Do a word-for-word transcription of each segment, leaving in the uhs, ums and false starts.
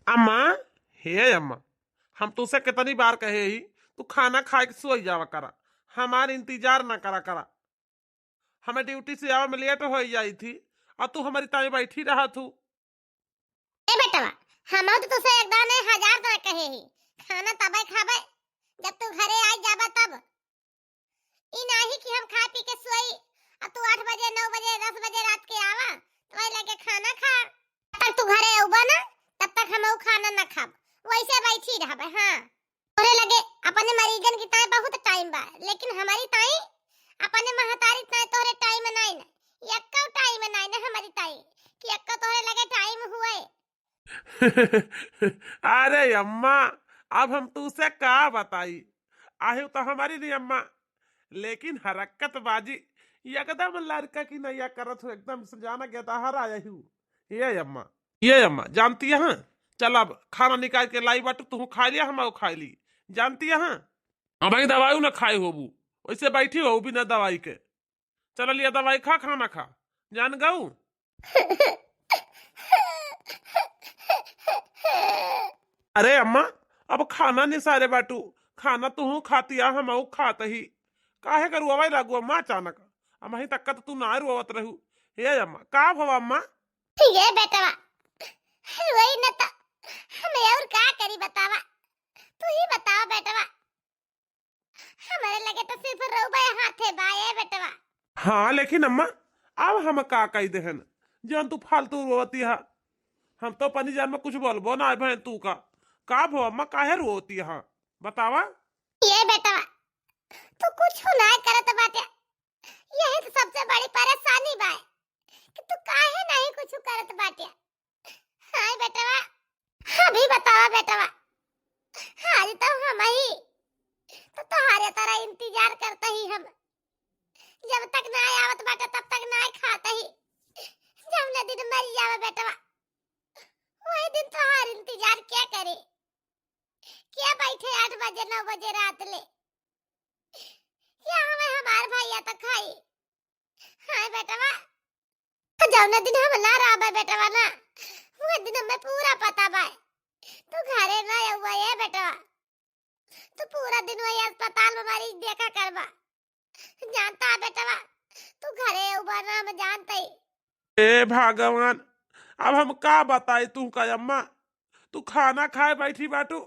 अम्मा, हे अम्मा, हम तुसे कितनी बार कहे ही, तू खाना खाए के सोई जावा करा, हमार इंतजार ना करा करा। हमें ड्यूटी से आवे में लेट हो जाई थी, और तू हमारी ताई बैठी रहा थू। ए बेटवा, हम तो तुसे एक दाने हजार दाने कहे ही, खाना तबे खाबे जब तू घरे आई जाबा तब। ई नाही कि हम खा पी के सोई, आ तू आठ बजे, नौ बजे, दस बजे रात के आवा, तो वही लगे खाना खा। जब तक तू घरे अउबा ना, तब तक हम ऊ खाना ना खाब, वैसे बैठी रहबे। हाँ, तोरे लगे अपने मरीजन की ताई बहुत टाइम बा, लेकिन हमारी ताई अपने महतारी ताई तोरे टाइम नाई ना, यक्को टाइम नाई ना हमारी ताई कि यक्को तोरे लगे टाइम हुए। अरे अम्मा, अब हम तुसे का बताई, आही तो हमारी नहीं अम्मा, लेकिन हरकत बाजी एकदम लड़का की नैया करत हो, एकदम से जाना गया था हर आया हूँ। ये अम्मा, ये अम्मा, जानती है, चल अब खाना निकाल के लाई बाटू, तू खा लिया, हम खा ली, जानती है। अब दवाई ना खाए होबू, वैसे बैठी हो बिना दवाई के। चल लिया दवाई खा, खाना खा, जान गऊ। अरे अम्मा, अब खाना निसारे बाटू, खाना तुहू खातिया, हमहू खात ही। काहे कर रोवे लागू अम्मा अचानक? हमही तक तो तू ना रोवत रहू। हे अम्मा, का भवा अम्मा? ये बेटवा, रोई न त हम और का करी बतावा? तू ही बतावा बेटवा। हमारे लगे तो सिर्फ रउबे हाथे बा ए बेटवा। हाँ, लेकिन अम्मा, अब हम का कही देहन, जौन तू फालतू रोवती हा? हम तो अपनी जान में कुछ बोलबो ना आए बहन तू का। का भो अम्मा, काहे रोवती हा? बतावा। ये बेटवा, तू कुछ ना करत बाटे, यही तो सबसे बड़ी परेशानी बा कि तू काहे नहीं कुछ करत बाटे। हाय बेटवा, अभी बतावा बेटवा, आज तो हम ही तो तोहरे तरह इंतजार करत ही हम। जब तक ना आवत बाटे तब तक ना खात ही, जौने दिन मर जावे बेटवा, वही दिन तोहार इंतजार क्या करे? क्या बैठे आठ बजे नौ बजे रात ले, क्या हमें हमार भैया तो खाई? हाय बेटवा, जौने दिन हम ना रहबे बेटवा ना, वह दिन हमें पूरा पता बा। तू घरे ना अउबा ए बेटवा, तू पूरा दिन वही अस्पताल में मरीज देखा करबा। जानता है बेटवा, तू घरे अउबा ना, हम जानते ही। ए भगवान, अब हम का बताई तू का अम्मा, तू खाना खाए बैठी बाटू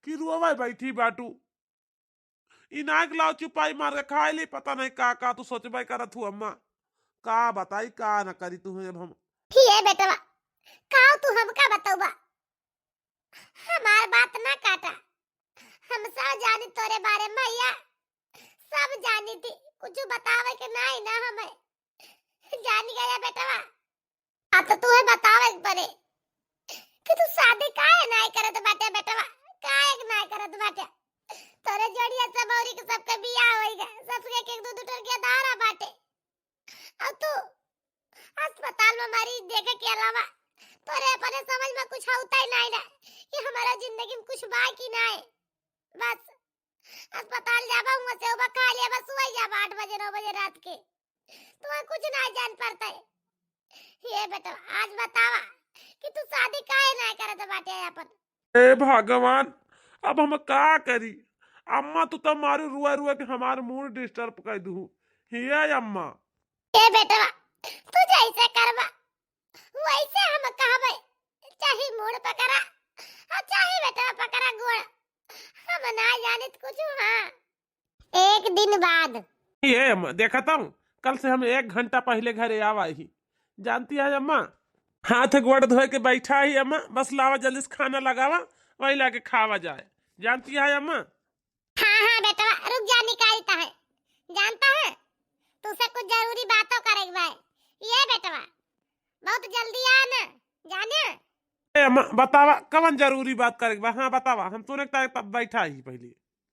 कि रोवे बैठी बाटू? इनाक लाओ चुपाई मार के खाए ली, पता नहीं का का तू सोचबे करत हूँ अम्मा। का बताई का न करी तू अब हम। हे बेटवा, का तू हमका बतौबा? हमार बात ना काटा, हम सब जानी तोरे बारे में भैया, सब जानी थी, कुछ बतावे के नाई ना हमें। जानी गया बेटवा, अब तो तुहे बतावे के पड़े कि तू शादी काहे नाय करत बाटे बेटवा, काहे के नाय करत बाटे? तोरे जोड़िया सब औरी के सबके बियाह होई गए, सबके एक एक दू दू ठन के दारा बाटे। अब तू अस्पताल में मरीज देखे के अलावा तोरे अपने समझ में कुछ होता ही नहीं ना कि हमारा जिंदगी में कुछ बा कि नाय। बस अस्पताल जाबा, हुआ से उबा खा लिया, बस वही जाबा आठ बजे नौ बजे रात के। तुम्हें कुछ ना जान पड़ता है। ये बेटा, आज बतावा कि तू शादी काहे ना करत बाटे अपन? ए भगवान, अब हम का करी? अम्मा, तू तो मारू रुआ रुआ के हमार मूड डिस्टर्ब कर दू। हे अम्मा। ए बेटवा, तू जैसे करबा वैसे हम कहबे, चाहे मूड पकड़ा और चाहे बेटवा पकड़ा गोड़, हम ना जानित कुछ। हाँ, एक दिन बाद। ये अम्मा, देखत हूँ, कल से हम एक घंटा पहले घरे आवा ही। जानती है अम्मा, हाथ गोड़ धोए के बैठा ही अम्मा, बस लावा जल्दी से खाना लगावा, वही लाके खावा जाए। जानती है अम्मा? हाँ, हाँ बेटवा, रुक जा, निकालता है। जानता है, तुसे कुछ जरूरी बातों करे के बा। ये बेटवा, बहुत जल्दी आ ना, जाने। ए अम्मा, बतावा, कवन जरूरी बात करे के बा? हाँ, बतावा, हम तोरे के तारे तब बैठा ही पहले।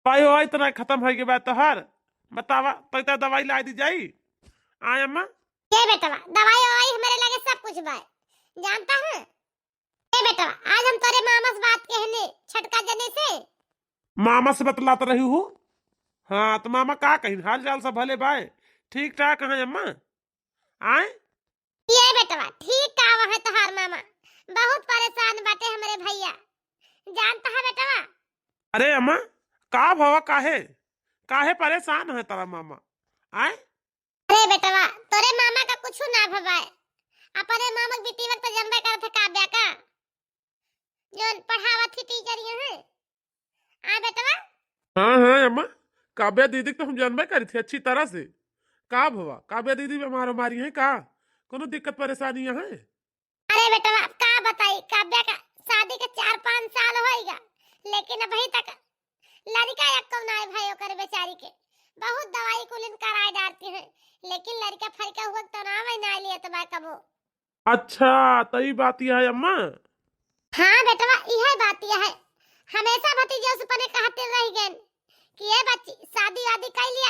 भाई, ओ, इतना खत्म हो गया बा तोहार। बतावा, तो इतना दवाई ला दी जाई। आय अम्मा। ये बेटवा, दवाई ववाई हमारे लगे सब कुछ बा। जानता है? ए बेटवा, आज हम तोरे मामा से बात कहने, छटका जने से। मामा से बतलात रही हूँ। हाँ, तो मामा का कहिन, हाल चाल सब भले बाय, ठीक ठाक है अम्मा? आए? ये बेटवा, ठीक का वहाँ तोहार मामा, बहुत परेशान बाटे हमरे भैया। जानता है बेटवा? अरे अम्मा, का भवा, काहे, काहे परेशान है तारा मामा? आए? अरे बेटवा, तोरे मामा का कुछ ना भवा है। अपने मामा के बेटी वक्त जनबे करत है काव्या का, जौन पढ़ावत ही टीचर यहाँ। आ बेटवा? हाँ, हाँ, अम्मा, काव्या दीदी के तो हम जानबे करी थी अच्छी तरह से। का भवा, काव्या दीदी बीमार उमारी है का? कोनो दिक्कत परेशानी है? अरे बेटवा, अब का बताई, काव्या का शादी के चार पाँच साल होइगा, लेकिन अभी तक लड़का एक्को नाय भाई ओकर बेचारी के। बहुत दवाई कुलिन कराए डारती हैं, लेकिन लड़का फड़का हुआ तो नाम ही ना लिए तो मैं कबो। अच्छा, त ई बात यह है अम्मा? हाँ बेटवा, इहे बात यह है। हमेशा भतीजे उसपने कहते रह गए कि ये बच्ची शादी वादी कर लिया,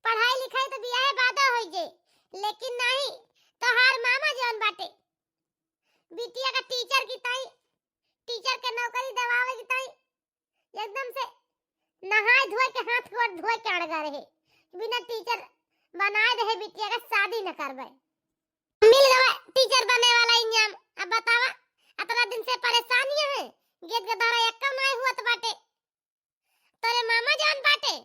पढ़ाई लिखाई तो बियाहे बादा हो जे, लेकिन नहीं, तोहार मामा जौन बाटे, बिटिया का टीचर की ताई, टीचर के नौकरी दिवावे की ताई, एकदम से नहाए धोए के, हाथ गोड़ धोए के अड़गा रहे, बिना टीचर बनाए रहे बिटिया का शादी न करबे। मिल गवा टीचर बने वाला इंजाम। अब बतावा, अतना दिन से परेशानी है, गेद गदारा एक्का नाय हुआ तो बाटे। तोरे मामा जान बाटे,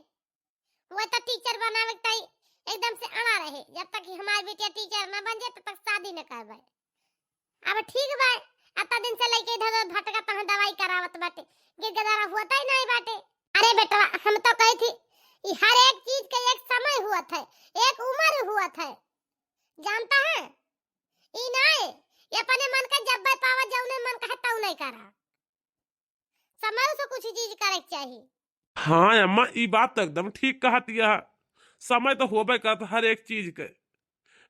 वो तो टीचर बनावे के ताई एकदम से अड़ा रहे, जब तक कि हमार बिटिया टीचर ना बन जाए, तब तक शादी न करबे। अब ठीक बा, अतना दिन से लइके इधर उधर भटका तहाँ दवाई करावत बाटे, गिर गदारा होता ही नहीं बाटे। अरे बेटवा, हम तो कही थी, ई हर एक चीज के एक समय हुआ था, एक उम्र हुआ था, जानता है? ई नहीं, ये अपने मन का जब पावा, जौने मन का है, तौने करा। समय से कुछ चीज करे के चाही। हाँ अम्मा, ई बात तो एकदम ठीक कहती है। समय तो होबे करत हर एक चीज के,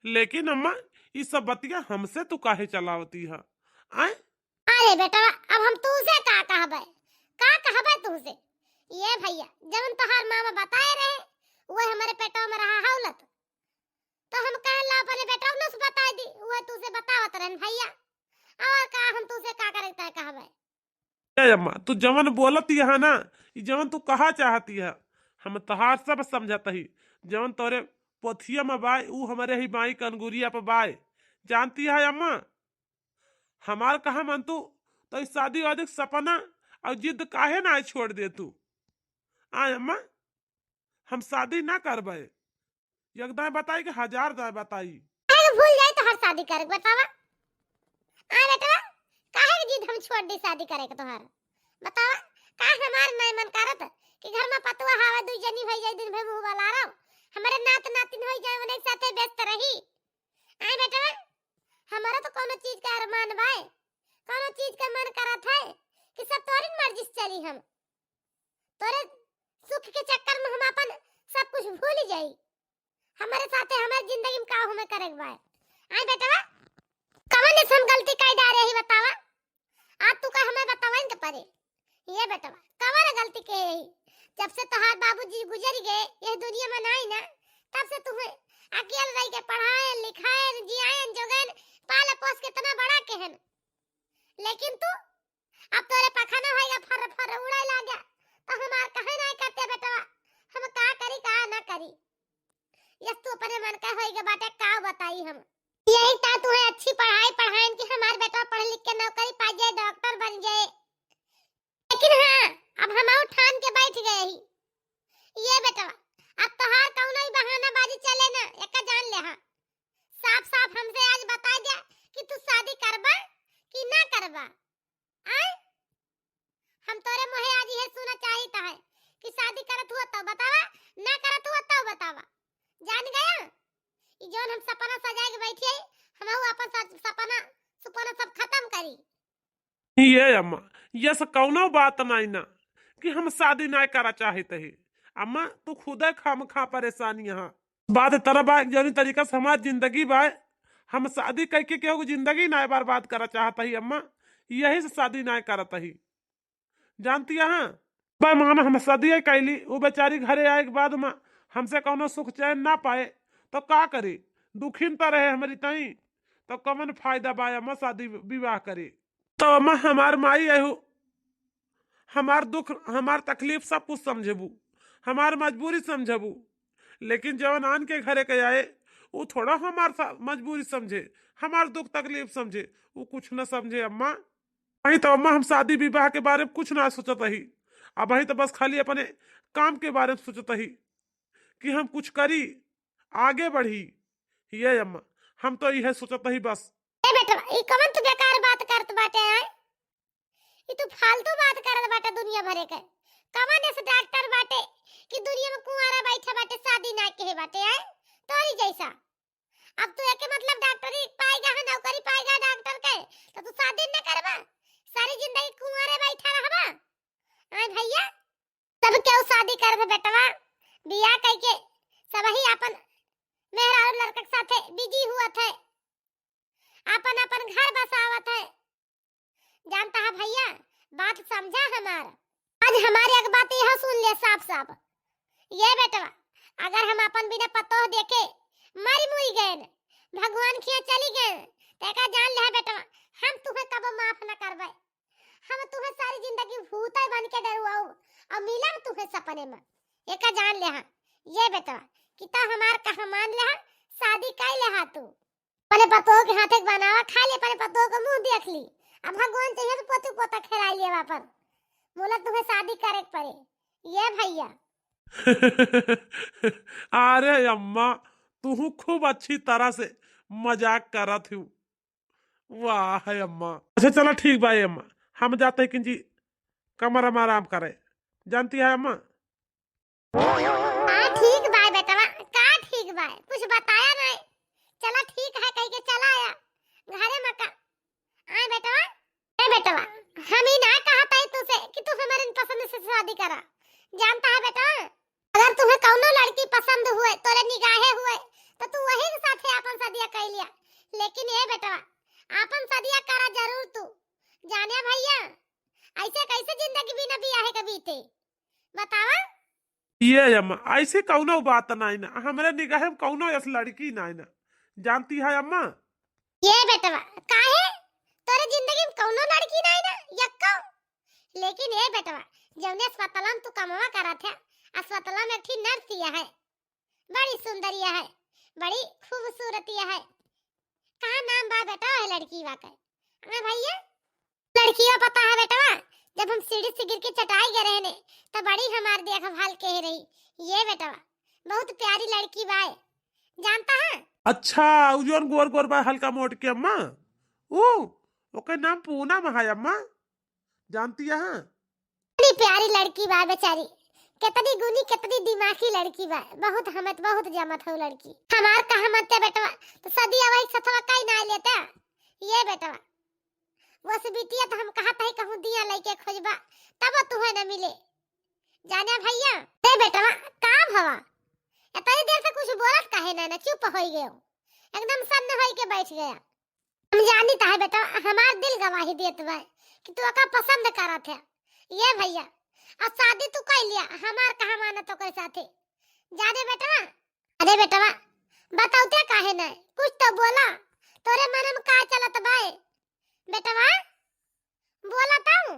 लेकिन अम्मा, ई सब बतिया हमसे तू काहे चलावती है? आय? अरे बेटवा, अब हम तुमसे का कहबे, का कहबे तुमसे? ये भैया, जवन तोहार मामा बताए रहे, वो हमारे पेटवा में रहा हौलत, तो हम कहला अपने बेटवा से बताए दी, वो तुझसे बतावत रहन भैया। और का हम तुझसे का करे तय कहबे? ए अम्मा, तू जवन बोलत यहाँ ना, ई जवन तू कहा चाहती है, हम तहार सब समझत ही। जवन तोरे पोथिया में बाय, ऊ हमरे ही बाई के अंगुरिया पे बाय। जानती है अम्मा, हमार कहा मन तू, तो इस शादी वादी के सपना और जिद काहे ना छोड़ दे तू? आय अम्मा, हम शादी ना करबे। एक दाय बताई कि हजार दाय बताई। काहे के भूल जाई तोहार शादी करे के, बतावा? आ बेटवा, काहे के जिद हम छोड़ दी शादी करे के तोहार? बतावा, का हमार नाय मन करत कि घर में पतुआ हवा, दुई जनी होई जाई, दिन भर मुंह बलारब, हमरे नात नातिन होई जाए, उन्हें के साथे व्यस्त रही। आय बेटवा, हमारा तो कोनो चीज का अरमान बाय, कोनो चीज का मन करत है कि सब तोहरी मर्जी से चली हम। तोरे सुख के चक्कर में हम अपन सब कुछ भूल जाई। हमारे साथे हमारे जिंदगी में का हमें करे के बाय? आय बेटवा, कवन ऐसन गलती कई डारे ही बतावा? आज तू का हमें बतावन के परे? ये बेटवा, कवन गलती के ही? जब से तोहार बाबूजी गुजर गए, यह दुनिया में नाई ना, तब से तुम्हें अकेल रह के पढ़ाए, लिखाए, जियाए, जोगन, पाल पोस के इतना बड़ा केहन। लेकिन तू अब तोरे पखना होइगा, फर फर उड़े लाग्या, तो हमार कहे नाय करते बेटवा, हम का करी का ना करी। यस तू अपने मन का होइगा बाटे, का बताई हम। यही ता तू है अच्छी पढ़ाई पढ़ाइन कि हमार बेटवा पढ़ लिख के नौकरी पा जाए, डॉक्टर बन जाए। लेकिन हाँ, अब हम और ठान के बैठ गए ही। ये बेटवा, अब तोहार कौनो ही बहानाबाजी चले ना, एका जान ले हाँ। साफ साफ हमसे आज बता दे कि तू शादी करबा कि ना करबा। आय? हम तोरे मुँहे आज यह सुना चाहित है कि शादी करत हुआ तो बतावा, ना करत हुआ तो बतावा। जान गया? ई जौन हम सपना सजाए के बैठी है, हम अपन सज-, सपना, सुपना सब खत्म करी। ये अम्मा, ये से कौनो बात नाई ना कि हम शादी नाय करा चाहित ही। अम्मा, तू खुदे खामखा परेशान यहाँ। बात इतना बा, जौनी तरीका से हमार जिंदगी बा, हम शादी करके केहू के जिंदगी नाय बर्बाद करा चाहत ही अम्मा, यही से शादी नाय करत ही। जानती है, बे मान हम शादी कैली, वो बेचारी घरे आए के बाद में हमसे कौनो सुख चैन ना पाए, तो का करी? दुखिन तो रहे हमारी तई, तो कौन फायदा बा अम्मा शादी विवाह करे? तो अम्मा हमार माई है, हमार दुख, हमार तकलीफ सब कुछ समझेबू, हमार मजबूरी समझेबू, लेकिन जवन आन के घरे के आए, वो थोड़ा हमार सा-, मजबूरी समझे, हमार दुख तकलीफ समझे, वो कुछ न समझे अम्मा। अबहीं तो अम्मा हम शादी विवाह के बारे में कुछ ना सोचत ही। अबहीं तो बस खाली अपने काम के बारे में सोचत ही कि हम कुछ करी, आगे बढ़ी। ये अम्मा, हम तो इहे सोचत ही बस। ए बेटवा, ई कवन तू बेकार बात करत बाटे, आय? ई तू फालतू बात करत बाटे दुनिया भरे के। कवन ऐसे डॉक्टर बाटे कि दुनिया में कुंवारा बैठा बाटे, शादी ना केहे बाटे, आय? तोरी जैसा। अब तू एके मतलब डॉक्टरी पाएगा है, नौकरी पाएगा डॉक्टर के, तो तू शादी न करबा, सारी जिंदगी कुंवारे बैठा रहबा। आय भैया, सब केहू शादी करत है बेटवा, बियाह कइके सबही आपन मेहरारू लड़का के साथे बिजी हुअत है, आपन आपन घर बसावत है। जानता है भैया, बात समझा हमार। आज हमारी एक बात यह सुन ले साफ साफ, ये बेटवा, अगर हम आपन बिना पतोह देखे मरी मुई गए, भगवान खिया चली गए, तो एका जान ले बेटवा, हम तुहे कबो माफ न करबे। हम तुहे सारी जिंदगी भूते बन के डरुआऊ और मिलब तुहे सपने में। एका जान ले, ये बेटवा, कि ता हमार कहा मान ले, शादी कर ले तू। अपने पतोह के हाथे के बनावा खा ले, अपने पतोह के मुंह देख ली। अब भगवान चाहिए तो पोती पोता खेला लिए वापस। बोला तुहे शादी करे के पड़े, ये भैया। अरे अम्मा, तू खूब अच्छी तरह से मजाक करत हूँ। वाह है अम्मा। अच्छा चला ठीक बा ए अम्मा, हम जाते हैं किंजी कमरा में आराम करे। जानती है अम्मा? हाँ ठीक बा बेटवा, का ठीक बा, कुछ बताया नहीं। चला ठीक है कह के चला आया घरे में का। आए बेटवा, ए बेटवा, हम ही ना कहा था तुझसे कि तू हमारे पसंद से शादी करा। जानता है बेटवा, अगर तुम्हें कौनो लड़की पसंद हुए, तोरे निगाहे हुए, तो तू वही के साथे आपन सदिया कर लिया। लेकिन ए बेटवा, आपन सदिया करा जरूर तू। जाने भैया, ऐसे कैसे जिंदगी बिना बियाहे के बीते? बतावा। ये अम्मा, ऐसे कौनो बात नाई ना, हमरे निगाहे में कौनो ऐस लड़की नाई ना। जानती है अम्मा? ये बेटवा, काहे? तोरे जिंदगी में कौनो लड़की नाई ना, यक्को? लेकिन ए बेटवा, जौने अस्पताल में तू कमवा करत है, अस्पताल में एक ठी नर्सिया है, बड़ी सुंदरिया है, बड़ी खूबसूरतिया है। कहाँ नाम बा बेटवा है लड़की बा के? हाँ भैया, लड़किया पता है बेटवा, जब हम सीढ़ी से गिर के चटाई गए रहे ने, तो बड़ी हमार देखभाल के रही। ये बेटवा, बहुत प्यारी लड़की बाय, जानता है? अच्छा, उ जौन गोर गोर बा हल्का मोट के अम्मा, ऊ, ओकर नाम पूनम है अम्मा, जानती है? कितनी प्यारी लड़की बा बेचारी, कितनी गुनी, कितनी दिमागी लड़की बा, बहुत हमत, बहुत जमत हो लड़की। हमार कहा मत बेटवा, तो सदिया वही सथवा कई ना लेता। ये बेटवा, बस बिटिया तो हम कहा तही कहूँ दिया लइके खोजबा, तब तुहे न मिले। जाने भैया, ते बेटवा, का भवा? इतनी देर से कुछ बोलत काहे ना, ना चुप होई गयो, एकदम सन्न होई के बैठ गया। हम जानी ता है बेटवा, हमार दिल गवाही देत बा कि तू ओका पसंद करत है। ये भैया, अब शादी तू कर लिया, हमार कहा मानत ओकरे साथे। जाने बेटवा, अरे बेटवा, बतावते काहे ना, कुछ तो बोला, तोरे मन में का चलत बाए बेटवा, बोला तू।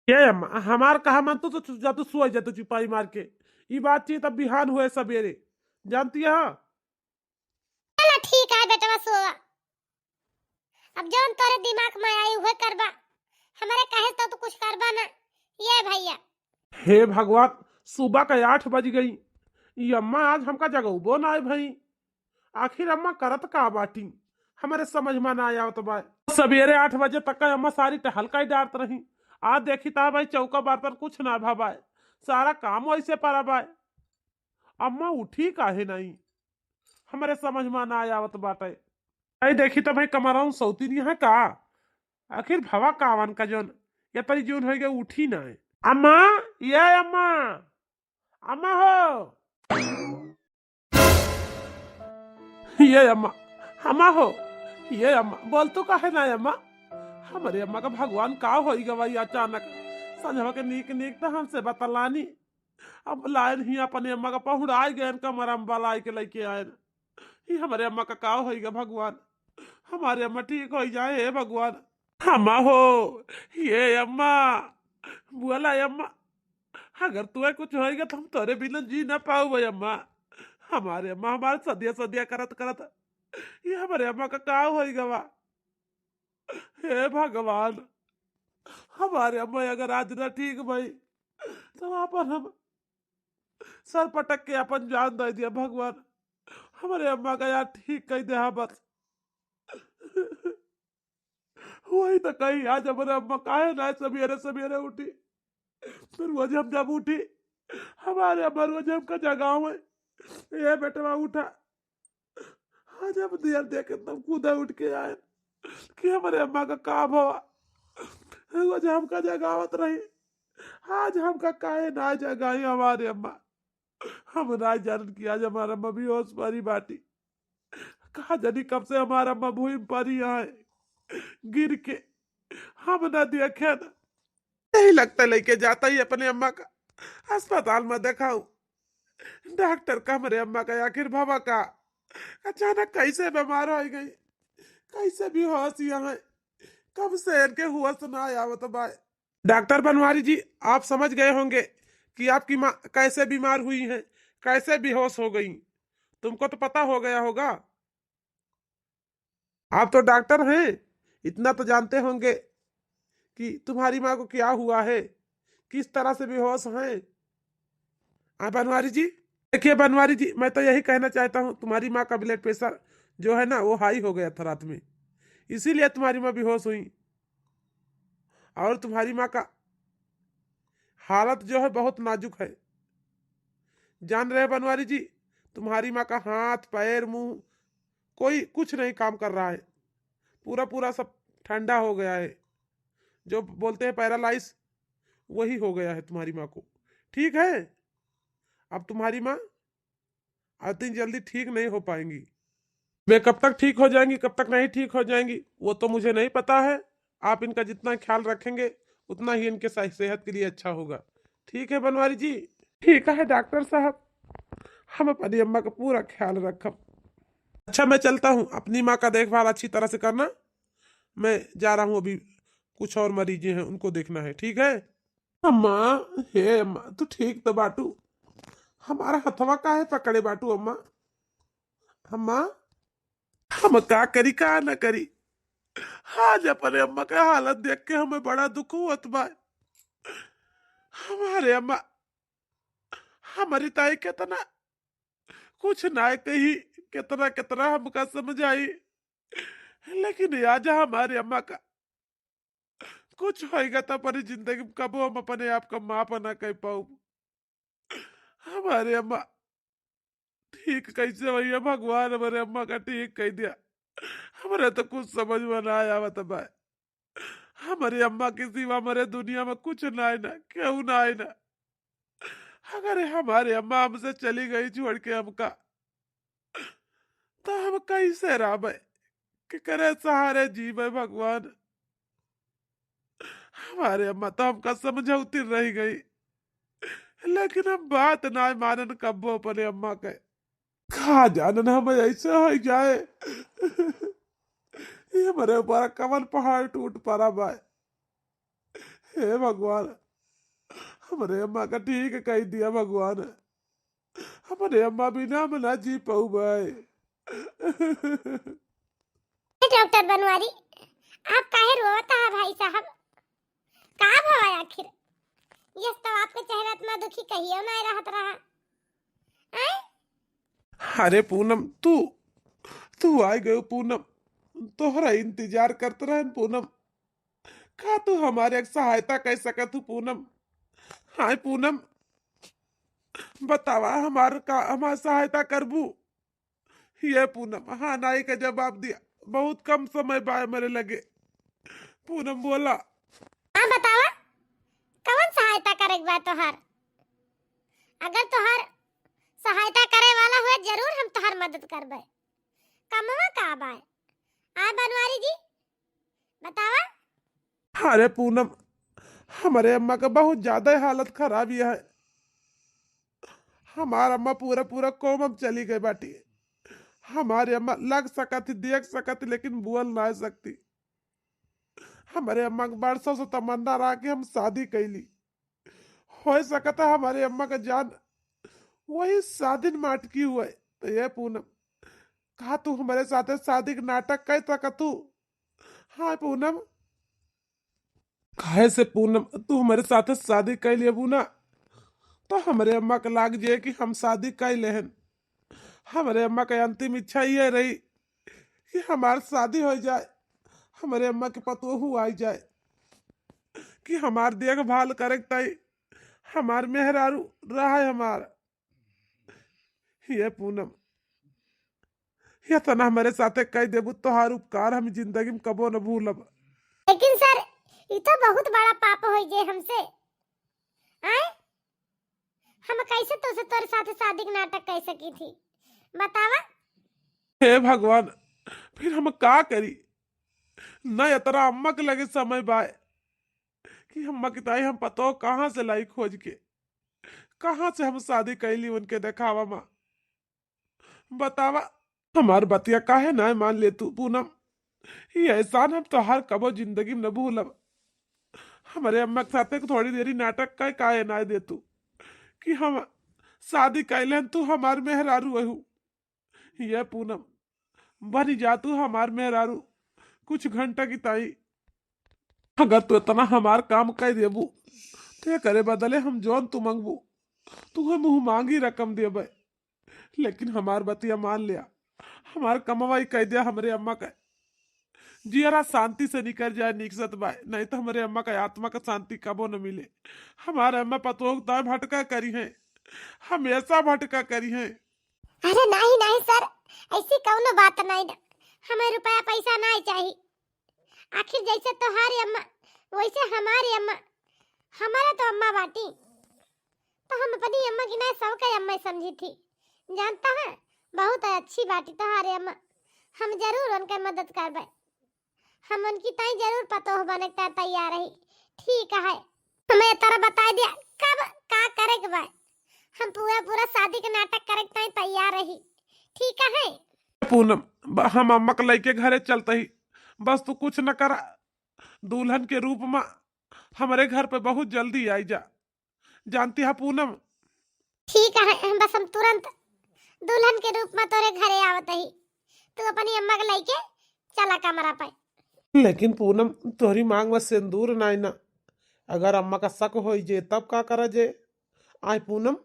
ये अम्मा, हमार कहा मान तू तो जा, तू सोई जा, तू चुपाई मार के। ई बातचीत अब बिहान हुए सबेरे, जानती है? चला ठीक है बेटवा, सोवा। अब जौन तोरे दिमाग में आई उहे करबा, हमरे कहे तो तू कुछ करबा ना। ये भैया। हे भगवान, सुबह का आठ बज गई, ई अम्मा आज हमका जगउबो ना आए भई। आखिर अम्मा करत का बाटी, हमरे समझ में ना आवत बा। सबेरे आठ बजे तक का अम्मा सारी टहलका ही डारत रही। आज देखी ता भाई चौका बर्तन कुछ ना भा बाय, सारा काम वैसे पड़ा बाय। अम्मा उठी काहे नहीं, हमरे समझ में ना आवत बाटे। आई देखी तो भाई कमराउन सौती नहीं है का? आखिर भवा कावन का जौन या तरी जौन होइगा उठी ना है। अम्मा, ये अम्मा, अम्मा हो। ये अम्मा, अम्मा हो, ये अम्मा, बोल तू काहे ना अम्मा? हमरे अम्मा का भगवान का होई गवा ई अचानक? संझवा के नीक नीक तो हमसे बतलानी। अब लाइन ही अपने अम्मा का पहुड़ाई गए, कमरा में बलाई के लेके आए। ई हमरे अम्मा का का होई गवा भगवान? हमारे अम्मा ठीक होई जाए, हे भगवान। अम्मा हो, ये अम्मा, बोला अम्मा, अगर तुहे कुछ होइगा तो हम तोरे बिना जी ना पाउबे अम्मा। हमारे अम्मा हमारे सदिया सदिया करत करत, ये हमारे अम्मा का का होइगा बा? हे भगवान, हमारे अम्मा अगर आज ना ठीक भई, तो अपन हम सर पटक के अपन जान दे दिया भगवान। हमारे अम्मा का यार ठीक कई दे, हाँ, बस। वही तो कही, आज हमारे अम्मा काहे ना सवेरे सवेरे उठी। फिर वो जब जब उठी, हमारे अम्मा रोज हमका जगावे, "ए बेटवा उठा।" आज हम दिया देख एकदम कूदा उठ के आए कि हमारे अम्मा का का भवा। रोज हमका जगावत रही, आज हमका काहे ना जगाई हमारे अम्मा। हम ना जानन कि आज हमार अम्मा बेहोश परी बाटी। का जानी कब से हमार अम्मा भूमि परी आए, गिर के। हम ना देखे ना। यही लगता लेके जाता ही अपने अम्मा का अस्पताल में देखाऊं। डॉक्टर का हमरे अम्मा का आखिर भवा का अचानक कैसे बीमार हो गई, कैसे बेहोश यहाँ, कब से इनके होश ना आवत बा। डॉक्टर बनवारी जी, आप समझ गए होंगे कि आपकी माँ कैसे बीमार हुई हैं, कैसे बेहोश हो गई। तुमको तो पता हो गया होगा, आप तो डॉक्टर हैं, इतना तो जानते होंगे कि तुम्हारी माँ को क्या हुआ है, किस तरह से बेहोश हैं। आ, बनवारी जी, देखिए बनवारी जी, मैं तो यही कहना चाहता हूँ, तुम्हारी माँ का ब्लड प्रेशर जो है ना, वो हाई हो गया था रात में, इसीलिए तुम्हारी माँ बेहोश हुई। और तुम्हारी माँ का हालत जो है बहुत नाजुक है। जान रहे बनवारी जी, तुम्हारी माँ का हाथ, पैर, मुंह, कोई कुछ नहीं काम कर रहा है। पूरा पूरा सब ठंडा हो गया है। जो बोलते हैं पैरालाइज, वही हो गया है तुम्हारी माँ को। ठीक है, अब तुम्हारी माँ इतनी जल्दी ठीक नहीं हो पाएंगी। वे कब तक ठीक हो जाएंगी, कब तक नहीं ठीक हो जाएंगी, वो तो मुझे नहीं पता है। आप इनका जितना ख्याल रखेंगे, उतना ही इनके सह-, सेहत के लिए अच्छा होगा। ठीक है बनवारी जी? ठीक है डॉक्टर साहब, हम अपनी अम्मा का पूरा ख्याल रखब। अच्छा, मैं चलता हूँ, अपनी माँ का देखभाल अच्छी तरह से करना। मैं जा रहा हूँ, अभी कुछ और मरीजें हैं, उनको देखना है। ठीक है अम्मा? हे अम्मा, तू ठीक तो बाटू? हमारा हथवा काहे पकड़े बाटू अम्मा? अम्मा, हम का करी, का ना करी? आज अपने अम्मा का हालत देख के हमें बड़ा दुख होत बा। हमारे अम्मा, हमारी ताई कितना कुछ ना कही, कितना कितना हमका समझाई, लेकिन आज हमारे अम्मा का कुछ होइगा तो अपनी जिंदगी में कबो हम अपने आप का माफ ना कर पाऊब। हमारे अम्मा ठीक कैसे भैया, भगवान हमारे अम्मा का ठीक कह दिया। हमारे तो कुछ समझ में ना आवत बा। हमारे अम्मा के सिवा हमारे दुनिया में कुछ ना है ना, केहू ना है ना। अगर हमारे अम्मा हमसे चली गई छोड़ के हमका, तो हम कैसे रहबे? केकरे सहारे जीबे भगवान? हमारे अम्मा तो हमका समझौती रह गई, लेकिन हम बात ना मानन कब्बो अपने अम्मा के। का जानन हम ऐसे हो जाए। ये हमारे ऊपर कवन पहाड़ टूट पड़ा बा। हे भगवान, हमारे अम्मा का ठीक कह दिया भगवान। हमारे अम्मा बिना हम ना जी पाऊ भाई। डॉक्टर बनवारी, आप काहे रोवत है भाई साहब? का भवा आखिर? यस तो आपके चेहरा इतना दुखी कहियो ना रहत रहा। आय? अरे पूनम, तू, तू आ गयो पूनम, तोहरा इंतजार करत रहन पूनम। का तू हमारे एक सहायता कर सकत हूँ पूनम? हाँ पूनम, बतावा हमार का, हमार सहायता करबू? ये पूनम, हाँ नाई का जवाब दिया, बहुत कम समय बा मेरे लगे। पूनम बोला। हाँ बतावा, कवन सहायता करे के बा तोहार? अगर तोहार सहायता करे वाला हुए जरूर हम तोहार मदद करबे। कमवा का बा? आय बनवारी जी, बतावा। अरे पूनम, हमारे अम्मा का बहुत ज्यादा हालत खराब ही है। हमार अम्मा पूरा पूरा कोमा में चली गई बाटी। हमारे अम्मा लग सकत ही, देख सकत ही, लेकिन बोल ना सकती। हमारे अम्मा के बरसों से तमन्ना रहा कि हम शादी कैली। हो सकता है हमारे अम्मा का जान वही शादी में अटकी हुए। तो ये पूनम, का तू हमारे साथे शादी के नाटक कर सकत हूँ? हाँ पूनम। काहे से पूनम, तू हमरे साथे शादी कइ लेबू ना, तो हमरे अम्मा के लाग जे कि हम शादी कइ लेहन। हमरे अम्मा के अंतिम इच्छा ये रही कि हमार शादी होइ जाए, हमरे अम्मा के पतोहू आइ जाए, कि हमार देखभाल करे के ताई हमार मेहरारू रहे हमार। ये पूनम, ये तना हमरे साथे कइ देबू, तोहार उपकार हम जिंदगी में कबो न भूलब। लेकिन सर, ई तो बहुत बड़ा पाप होइ जे हमसे। आए, हम कैसे तोसे तोरे साथे शादी के नाटक कइ सकी थी, बतावा? हे भगवान, फिर हम का करी? न इतना अम्मा के लगे समय बाय कि अम्मा के ताई हम पतोह कहाँ से लाई खोज के, कहाँ से हम शादी कइली उनके देखावा मा। बतावा, हमार बतिया काहे नाय मान ले तू पूनम? ये एहसान हम तोहार कबो जिंदगी में न भूलब। हमरे अम्मा के साथे थोड़ी देरी नाटक कइ काहे नाय दे तू कि हम शादी कइ लेन, तू हमार मेहरारू अहू। ये पूनम, बनी जा तू हमार मेहरारू कुछ घंटा की ताई। अगर तू इतना हमार काम कइ देबू, तो एकरे बदले हम जौन तू मंगबू, तुहे मुँह मांगी रकम देबे। लेकिन हमार बतिया मान लिया, हमार कमवाई कइ दिया हमरे अम्मा का। जियरा शांति से निकर जाए, निकसत बाय, नहीं तो हमरे अम्मा का आत्मा का शांति कबो न मिले। हमारे अम्मा पतोह ताय भटका करी हैं, हमेशा भटका करी हैं। अरे नहीं, नहीं सर, ऐसी कौनो बात नहीं ना, हमें रुपया पैसा नहीं चाहिए। आखिर जैसे तोहारी अम्मा, वैसे हमारी अम्मा, हमारा तो अम्मा बाटी, तो हम अपनी अम्मा की ना सबके अम्मा समझी थी। जानता है, बहुत अच्छी बाटी तोहारी अम्मा, हम जरूर उनके मदद करबे। हम उनकी ताई जरूर पतोह बने के तैयार रही। ठीक है, हमें ये तरह बताइ दिया कब का करे के बा। हम पूरा पूरा शादी के नाटक करे के ताई तैयार रही। ठीक है। पूनम, ब-, हम अम्मा के लइके घरे चलत ही, बस तू कुछ न करा। दुल्हन के रूप में हमरे घर पे बहुत जल्दी आइ जा। जानती है पूनम? ठीक है, बस हम तुरंत दुल्हन के रूप में तोरे घरे आवत ही। तू अपनी अम्मा के लइके चला कमरा पे। लेकिन पूनम, तोहरी मांग में सिंदूर नाई ना, अगर अम्मा का शक होइ जे तब का करा जे? आय पूनम?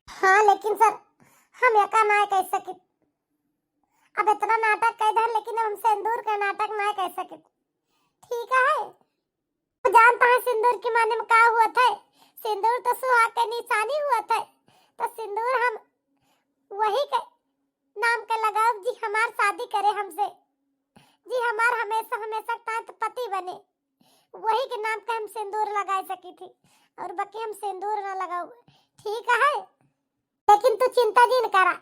हाँ, लेकिन सर, हम एका नाय कइ सकित। अब इतना नाटक कइ दहन, लेकिन अब हम सिंदूर का नाटक नाय कइ सकित। ठीक है, जानता है सिंदूर के माने में का हुआ था? सिंदूर तो सुहाग के निशानी हुआ था, तो सिंदूर हम वही के नाम के लगाओ जी हमार शादी करे हमसे, जी हमार हमेशा हमेशा तांत पति बने, वही के नाम के हम सिंदूर लगाए सकी थी, और बाकी हम सिंदूर ना लगाओ। ठीक है, लेकिन तू चिंता जिन करा,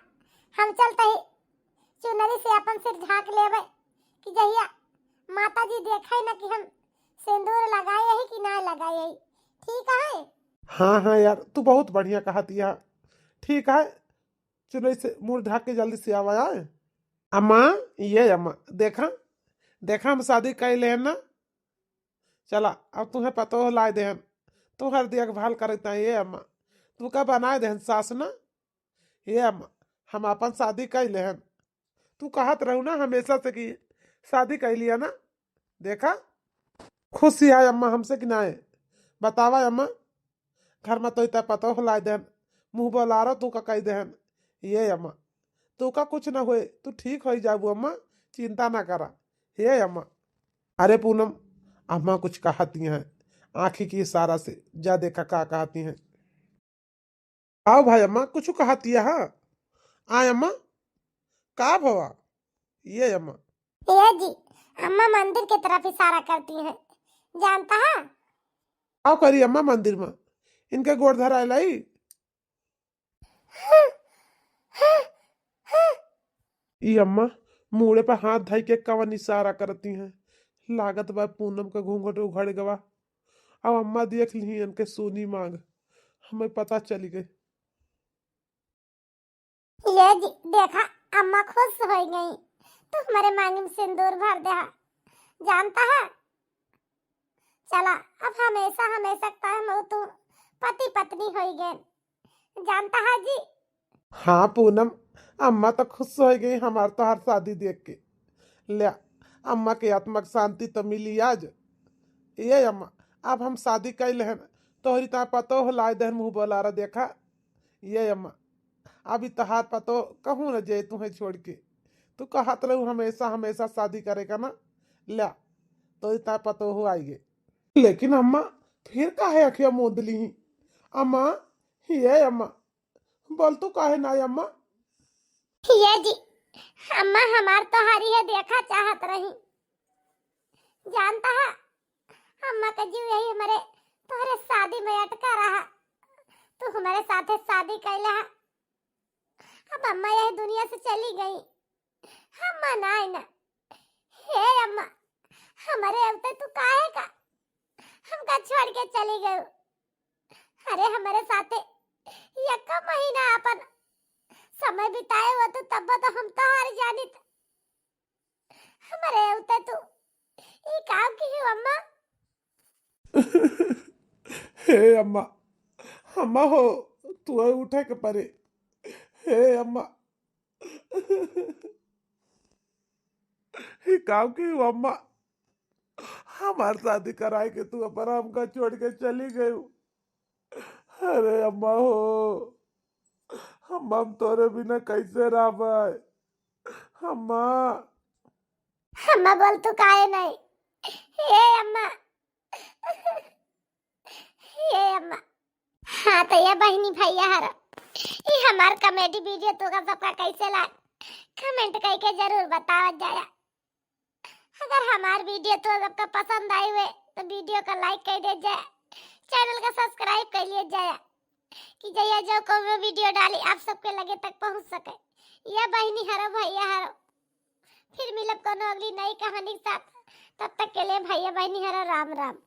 हम चलते ही चुनरी से अपन सिर ढाक लेबे कि जहिया माता जी देखे ना कि हम सिंदूर लगाए ही कि ना लगाए ही। ठीक है? हाँ, हाँ यार, तू बहुत बढ़िया कहत या। ठीक है, चुनरी से मुंह ढाक के जल्दी से आवा आए। अम्मा, ये अम्मा, देखा, देखा, हम शादी कइ लेहन ना। चला, अब तुहे पतोह लाइ देहन, तुहर देखभाल करत ताई। ये अम्मा, तू का बनाइ देहन सास ना? ये अम्मा, हम अपन शादी कइ लेहन। तू कहत रहू ना हमेशा से कि शादी कइ लिया ना। देखा, खुश है अम्मा हमसे कि नाय? बतावा अम्मा, घर में तो इतना पतोह लाइ देहन, मुँह बोलारो तू का कइ देहन। ये अम्मा, तू का कुछ ना होए, तू ठीक होइ जाबू अम्मा, चिंता ना करा। हे अम्मा, अरे पूनम, अम्मा कुछ कहती हैं, आँखी की इशारा से जा देखा का कहती हैं। आओ भाई अम्मा, कुछ कहती है? हाँ, आय अम्मा, का भवा? ये अम्मा। ये जी, अम्मा मंदिर की तरफ इशारा करती हैं, जानता है? आओ करी अम्मा मंदिर में, इनके गोड़ धराए लाई। ई अम्मा मूड़े पर हाथ धइ के कवन इशारा करती हैं। लागत बा पूनम का घूंघट उघड़ गवा। अब अम्मा देख ली इनके सूनी मांग, हमें पता चली गई। ये जी, देखा, अम्मा खुश होइ गई। तू हमरे मांग में सिंदूर भर देहा, जानता है? चला, अब हमेशा हमेशा तक हम तू पति पत्नी होइ गए, जानता है जी? हाँ पूनम, अम्मा तो खुश होइ गई हमार तोहार शादी देख के। ले, अम्मा के आत्मा के शांति तो मिली आज। ये अम्मा, अब हम शादी कइ लेहन, तोहरी ताईं पतोह लाइ देहन मुँह बोलारा। देखा ये अम्मा, अब ई तोहार पतोह कहूँ न जे तुहें छोड़ के। तू कहत रहू हमेसा हमेसा शादी करे का ना, ल्या, तोहरी ताईं पतोह आइ गए। लेकिन अम्मा, फिर काहे अँखिया मूँद लिहीं? अम्मा, ये अम्मा, बोल तू काहे ना अम्मा? ये जी, अम्मा हमार तोहरी है देखा चाहत रही। जानता है, अम्मा का जीव यही हमरे तोहरे शादी में अटका रहा। तू हमरे साथे शादी कइला हा। अब अम्मा यही दुनिया से चली गई। अम्मा ना आए ना। हे अम्मा, हमरे अवते तू काहे का हमका छोड़ के चली गई? अरे हमरे साथे यक्का महीना अपन समय बिताए हो तू, तब तो हम तोहार जानित। हमरे अवते तू ई काम की हो अम्मा? हे अम्मा, अम्मा हो, तू उठे के परे। हे अम्मा, ई काम की हो अम्मा? हमार शादी कराए के तू अपन हमका छोड़ के चली गई। अरे अम्मा हो, अम्मा हम तोरे बिना कैसे रहबे? अम्मा। अम्मा बोल तू काहे नहीं? हे अम्मा, हे अम्मा। हाँ तो ये बहिनी भैया हर, ई हमार comedy video तोका सबका कैसे लाग, comment करके जरूर बतावत जाया। अगर हमार video तो सबका पसंद आई हुए तो video का like कर दे जाए, channel का subscribe कर लिए जाए कि जैया जो कोनो video डाली आप सबके लगे तक पहुँच सके। ये बहिनी हरो भैया हरो, फिर मिलब कोनो अगली नई कहानी के साथ। तब तक के लिए भैया बहिनी हरो राम राम।